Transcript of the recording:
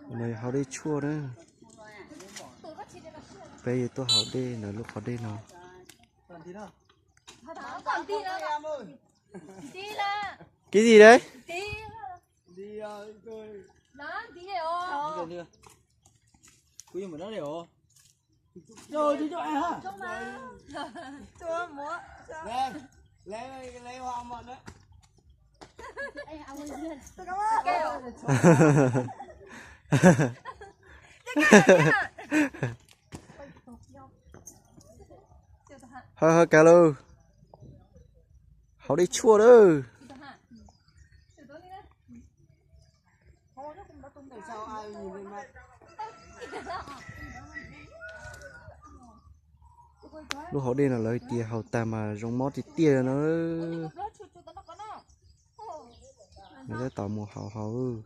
No yog hau dej tshuaj na. Peb yuav tuaj haus dej ntawm lub qhov dej no. Cái gì đấy? Hau hau kawg lauj. Hau dej tshuaj lawm. Lub hau dej no lawv tias haus tag mas zoo mob tiag tiag no. Lawv tab tom mus haus haus.